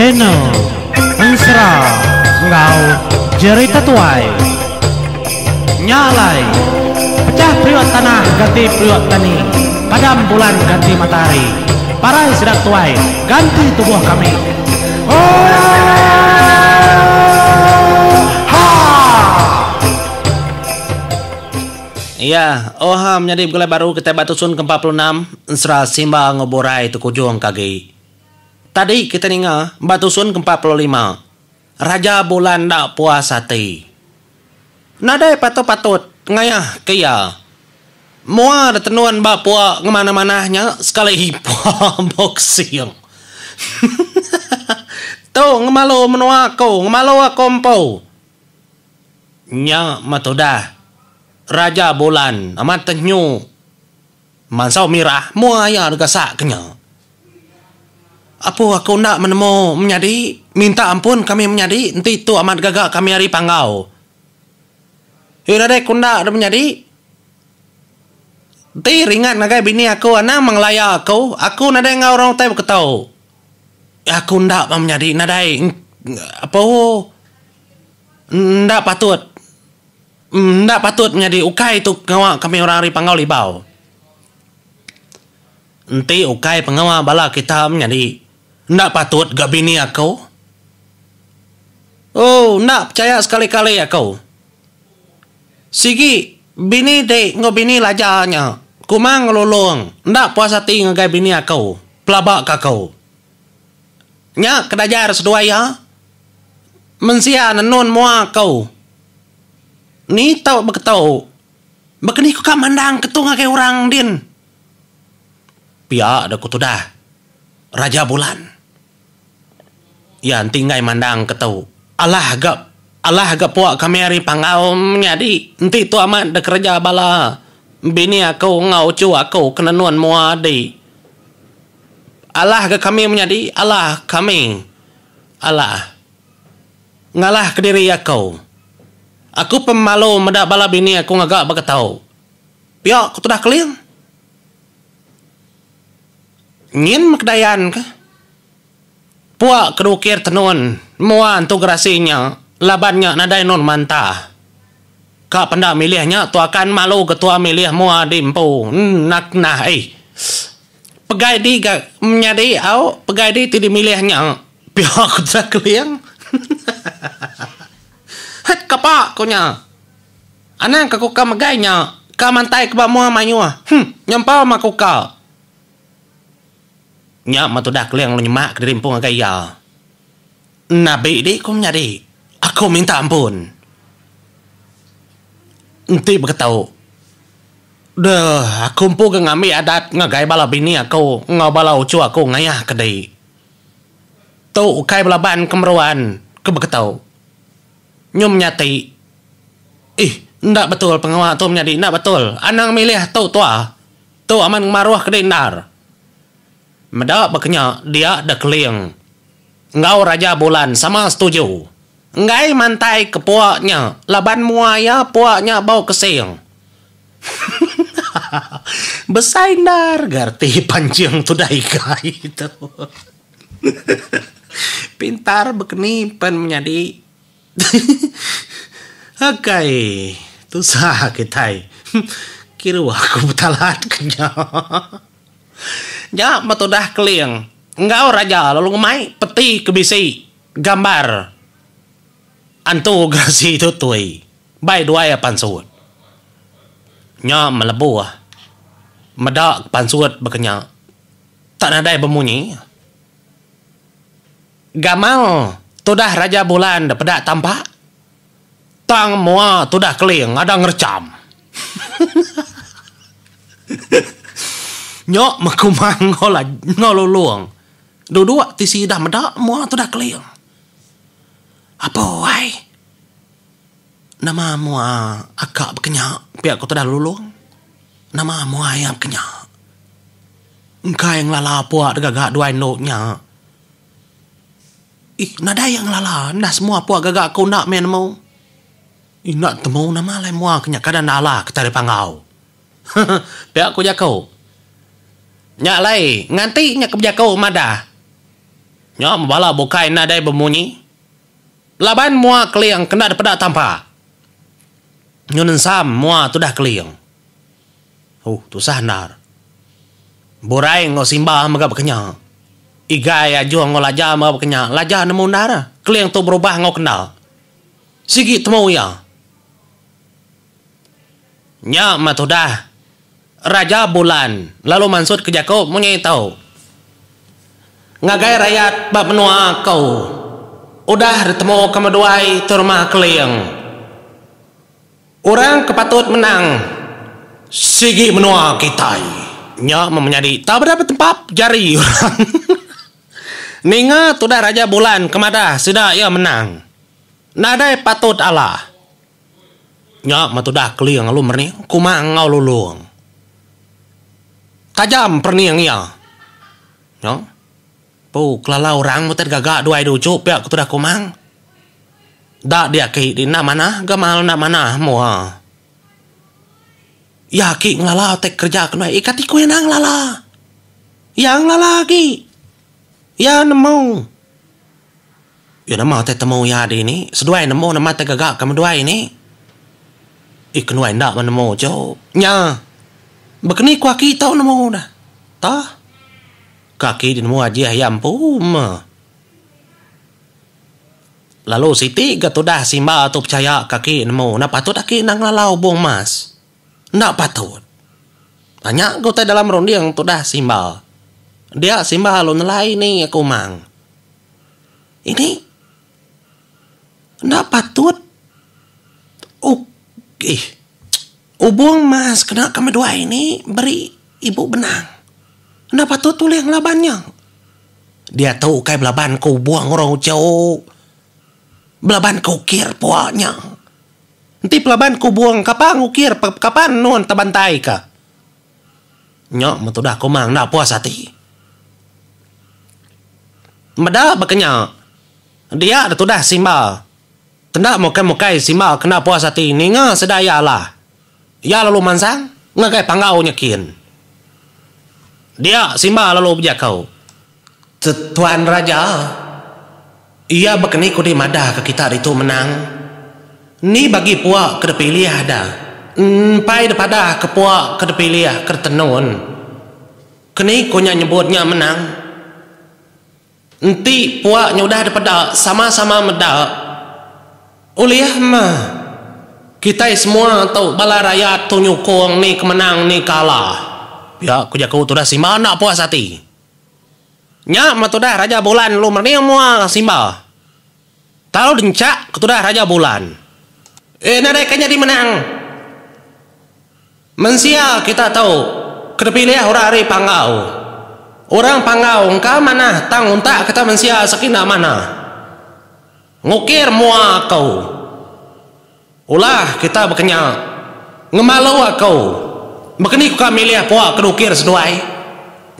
Channel Ensera enggau Jerita Tuai. Nya alai, pecah periuk tanah ganti periuk tani, padam bulan ganti matahari, parai sida tuai ganti tubuh kami. Oohaa! Iya, oha menyadi begulai baru kitai ba tusun ke 46 Ensera Simba enggau Burai Tekujung ke agi. Tadi kitai ninga ba tusun ke 45 Raja Bulan enda puas ati. Nadai patut-patut ngayah ke iya. Mua da tenun ba pua ngemanah-manah nya sekali pua boxing. Tu ngemalu menua aku, ngemalu aku empu. Nya metudah Raja Bulan amat tenyu mansau mirah mua iya degasak ke nya. Apu aku enda menemu menyadi minta ampun kami menyadi enti tu amat gaga kami ari Panggau. Yu nadai ku enda deh menyadi. Enti ringat ngagai bini aku anang mengelaya aku, aku nadai enggau orang utai beketu. Aku enda meh menyadi nadai apu. Enda patut. Enda patut nyadi ukai tu pengawa kami orang ari Panggau Libau. Enti ukai pengawa bala kita menyadi enda patut ga bini aku. Oh enda pechaya sekali-kali aku. Sigi bini ti enggau bini Laja nya Kumang ngelulung enda puas ati ngagai bini aku pelaba ka aku. Nya kedajar seduai iya. Mensia nenun mua aku. Ni tau beketu. Baka ni ku ka mandang ketu ngagai orang din. Pia deh ku tudah Raja Bulan. Iya enti enggai mandang ketu. Alah ga alah ga pua kami ari Panggau menyadi enti tu amat deh kereja bala bini aku enggau uchu aku ke nenun mua adi. Alah ga kami menyadi alah kami. Alah. Ngalah kediri aku. Aku pemalu meda bala bini aku ngaga baka tau. Pia ku tudah Keling. Nyin meh kedayan ke. Pua ke diukir tenun mua entu gerasi nya laban nya nadai endur mantah. Ka penda milih nya tuakan malu ke tua milih mua di empu. Nak nah eih. Pegai di ga menyadi au pegai di ti dimilih nya pia ku Tudah Keling. Het kapa ku nya. Anang ka ku ka megai nya ka mantai ke ba mua mayuh. Huh nyampau mah ku ka. Nya mah Tudah Keling lalu nyemak kediri empu ngagai iya. Nabi di ku menyadi aku minta ampun. Enti beketu. Deh, aku empu ga ngambi adat ngagai bala bini aku enggau bala uchu aku ngayah ke di. Tu ukai belaban ke meruan ke beketu. Nyu menyati. Ih, enda betul pengawa tu menyadi, enda betul. Anang milih tu tua. Tu amat ngemaruh ke di endar. Meda baka nya dia deh Keling enggau Raja Bulan sama setuju. Enggai mantai ke pua nya laban mua iya pua nya bau kesing. Besai endar ga reti panching tudah igai tu. Pintar bekeni pen menyadi. Akai tusah kitai. Kiruh aku betalat ke nya. Nya metudah Keling enggau raja lalu ngemai peti ke bisi. Gambar antu gerasi tu tui bai duai iya pansut. Nya melebuh meda pansut baka nya tak nadai bemunyi. Gamal tudah Raja Bulan da peda tampak tang mua tudah Keling ada ngerecham. Nya meh kumang enggau lulong. Duduk tisi dah meda mua tudah Keling. Apo ai. Nama mua aka bekenya pia ku tudah Lulong. Nama mua iya bekenya. Engkai ngelala pua da gaga duai endu nya. Ih nadai iya ngelala enda semua pua gaga aku enda meh nemu. Ih enda temu nama alai mua ke nya kada enda alah kitai ari Panggau. Pia ku jaku. Nya alai nganti nya ke bejaku madah. Nya bala bukai nadai bemunyi. Laban mua Keling kena dipeda tampak. Nyu nensam mua tudah Keling. Huh, tusah endar. Burai enggau Simba mega bekenya. Igai, Ajung enggau Laja mega bekenya. Laja nemu endar Keling tu berubah enggau kenda. Sigi temu iya. Nya meh tudah Raja Bulan lalu mansutka jaku munyi tu ngagai rayat ba menua aku udah ditemuka meduai tu rumah Keling. Orang ke patut menang sigi menua kitai. Nya meh menyadi tau beda betempap jari orang. Ninga tudah Raja Bulan ke madah sida iya menang. Nadai patut alah. Nya meh tudah Keling lalu merening Kumang enggau Lulong. Tajam perening iya. Nya. Pu kelala orang meh utai digaga duai duchu pia ke tudah Kumang. Da dia aki di enda manah gamal enda manah mua. Iya aki ngelala utai kereja ke nuai. Kati ku iya enda ngelala. Iya ngelala agi. Iya nemu. Iya nama utai temu iya dini. Seduai nemu nama utai gaga ke meduai ni. Ih kenuai enda meh nemu chu. Nya. Bekeni ku aki tau nemu dah. Tah. Kaki di nemu ajih iya empu meh. Lalu siti ga tudah Simba tu pechaya kaki nemu enda patut aki enda ngelalau Bung Mas. Enda patut. Nya ga utai dalam runding tudah Simba. Dia Simba lalu nelai ni aku mang. Ini enda patut uk ih ubung mas kena kami duai ni beri ibu benang. Enda patut ulih ngelaban nya. Diatu ukai belaban ke ubung orang uchu. Belaban ke ukir pua nya. Enti pelaban ke ubung kapa ngukir kapa enun tebantai ka. Nya meh tudah Kumang enda puas ati. Meda baka nya, dia da tudah Simba. Kenda mukai-mukai Simba kena puas ati ninga sida iya alah. Iya lalu mansang ngagai panggau nya kin. Dia Simba lalu bejaku, Tuan Raja, iya baka ni kudi madahka kita ditu menang? Ni bagi pua ke dipilih da? Empai dipadah ke pua ke dipilih ke ditenun. Keni ku nya nyebut nya menang? Enti pua nya udah dipeda sama-sama meda, ulih meh kitai semua tu bala rayat tu nyukung ni ke menang ni ke alah. Pia ku jaku tudah Simba enda puas ati. Nya meh tudah Raja Bulan lalu merening mua Simba. Tau denchak ke tudah Raja Bulan. Eh nadai ka nyadi menang. Mensia kita tu ke dipilih orang ari Panggau. Orang Panggau engka manah tang untak kita mensia seki enda manah. Ngukir mua aku. Ulah kita baka nya. Ngemalu aku. Baka ni ku ka milih pua ke diukir seduai.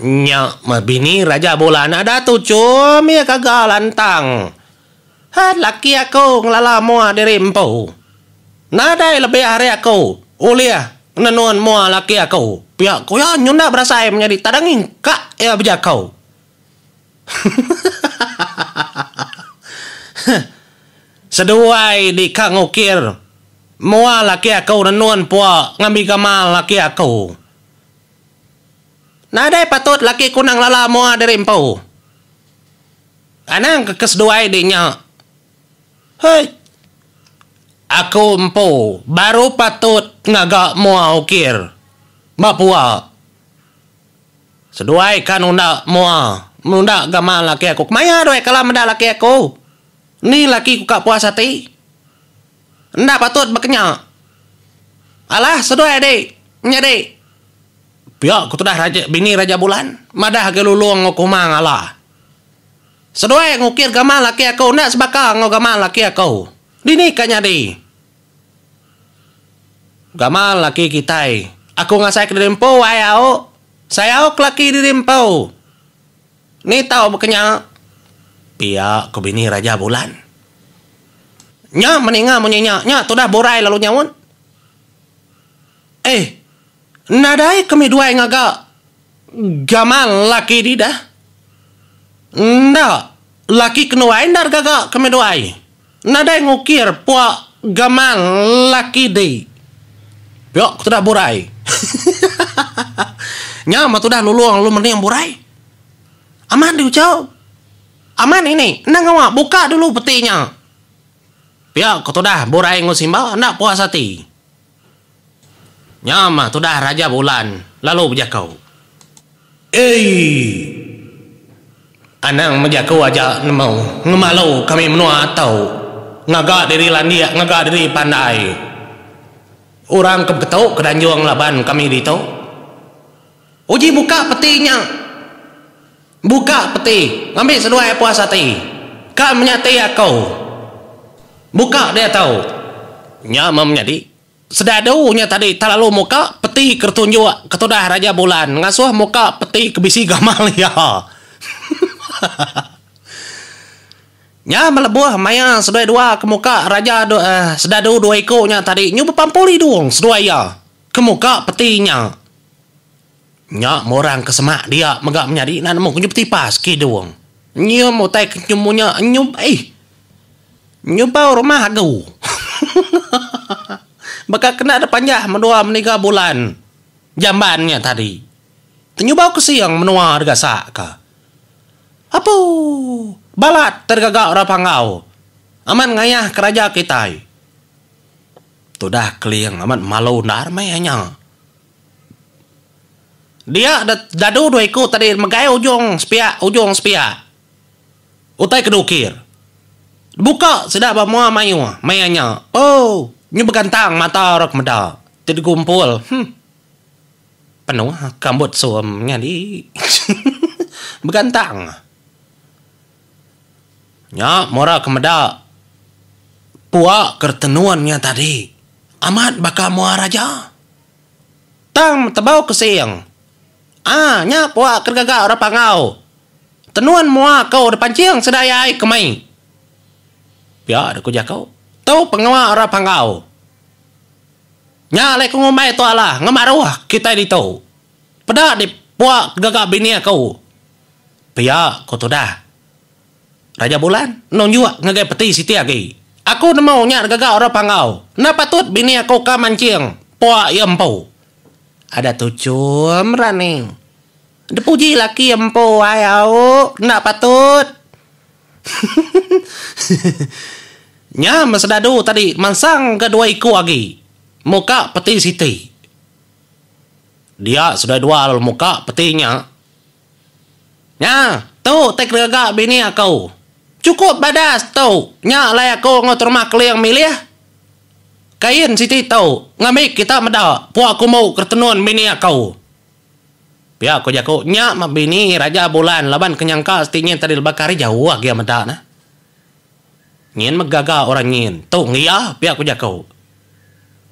Nya meh bini Raja Bulan ada tuchum iya gaga lantang. Hat laki aku ngelala mua diri empu. Nadai lebih ari aku ulih nenun mua laki aku, pia ku iya nyunda berasai menyadi tadang ngingkak iya bejaku. Seduai dika ngukir mua laki aku nenun pua ngambi gamal laki aku. Nadai patut laki ku enda ngelala mua diri empu. Anang ke ke seduai di nya. Hei. Aku empu baru patut ngaga mua ukir ba pua. Seduai ka nunda mua, nunda gamal laki aku. Kemaya duai kala meda laki aku. Ni laki ku ka puas ati. Enda patut baka nya. Alah seduai di nyadi. Pia ku tudah raja bini Raja Bulan madah agi Lulong enggau Kumang alah. Seduai ngukir gamal laki aku enda sebaka enggau gamal laki aku. Dini ka nyadi. Gamal laki kitai. Aku ngasai ke diri empu ai au. Sayau ke laki diri empu. Ni tau baka nya. Pia ku bini Raja Bulan. Nya meninga munyi nya. Nya tudah burai lalu nyaut. Eh. Nadai kami duai ngaga gamal laki di dah. Enda. Laki kenuai endar gaga kami duai. Nadai ngukir pua gamal laki di. Pia ku tudah burai. Nya meh tudah lulong lalu mening burai. Amat di uchu. Amat ini enda ngawa buka dulu peti nya. Pia ku tudah burai enggau simba enda puas ati. Nya meh tudah Raja Bulan lalu bejaku. Eii. Anang bejaku aja nemu ngemalu kami menua tu ngaga diri landik ngaga diri pandai. Orang ke beketu ke danjung laban kami ditu. Uji buka peti nya. Buka peti ngambi seduai puas ati. Ka menyati aku. Buka diatu. Nya meh menyadi. Sedadu nya tadi tak lalu muka peti ke tunjuk ke tudah Raja Bulan ngasuh muka peti ke bisi gamal iya. Nya melebuh maya seduai dua ke muka raja sedadu dua iku nya tadi nyu bepampul idung seduai iya ke muka peti nya. Nya meh orang ke semak dia mega menyadi enda nemu ke nyu betipas ke idung. Nyium utai ke nyu nya nyu eih. Nyubau rumah agu. Baka kena da panjah menua meniga bulan jamban nya tadi. Tenyubau kesing menua da gasak ka. Apuu. Balat te gaga orang Panggau. Amat ngayah keraja kitai. Tudah Keling amat malu endar meh nya. Dia da dadu dua iku tadi megai ujung sepiak ujung sepiak. Utai ke diukir. Dibuka sida ba mua mayuh maya nya. Oh, nyu begantang mata orang ke meda ti digumpul. Huh. Penuh kambut sum nyadi. Begantang. Nya mura ke meda pua ke tenun nya tadi amat baka mua raja. Tang tebau kesing. Ah, nya pua ke digaga orang Panggau. Tenun mua ko dipancing sida iya ai ke mei. Pia deh ku jaku. Tu pengawa orang Panggau. Nya alai ku ngumbai tu alah ngemaruh kitai ditu. Peda di pua ke gaga bini aku. Pia ku tudah. Raja Bulan nunjuk ngagai peti siti agi. Aku nemu nya gaga orang Panggau. Enda patut bini aku ka mancing pua iya empu. Ada tuchum Rani. Dipuji laki empu ai au enda patut. Nya meh sedadu tadi mansang ga dua iku agi muka peti siti. Dia seduai dua lalu muka peti nya. Nya tu tai keregaga bini aku. Chukup badas tu nya alai aku enggau terumah keling milih kain siti tu ngambi kita meda pua kumbu ke tenun bini aku. Pia ku jaku nya meh bini Raja Bulan laban ke nyangka siti nyin tadi lebak hari jauh agi meda ne. Nyin meh gaga orang nyin tu ngia pia ku jaku.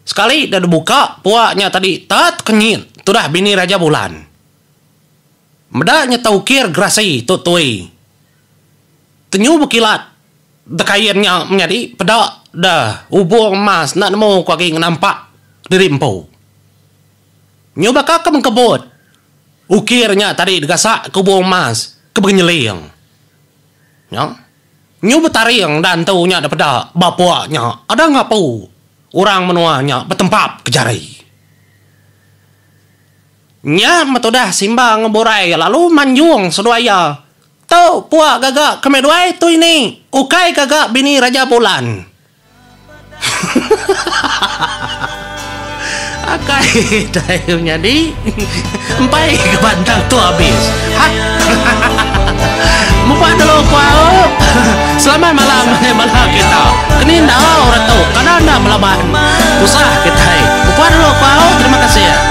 Sekali da dibuka pua nya tadi tat ke nyin tudah bini Raja Bulan. Meda nya taukir gerasi tu tui. Tenyu bekilat da kain nya menyadi peda da ubung emas enda nemu ku agi ngenampak diri empu. Nyu baka ke mengkebut ukir nya tadi digasak ke ubung emas ke benyeling. Nya. Nyu betaring da antu nya da peda ba pua nya ada ngapu orang menua nya betempap ke jari. Nya metudah Simba ngeburai lalu manjung seduai iya. Tu pua gaga kami duai tu ini ukai gaga bini Raja Bulan. Akai dai menyadi empai ke bantang tu abis. Mupa dulu ku au. Selamat malam ngagai bala kita. Keni enda orang tu kada enda belaban. Tusah kitai. Mupa dulu ku au. Terima kasih.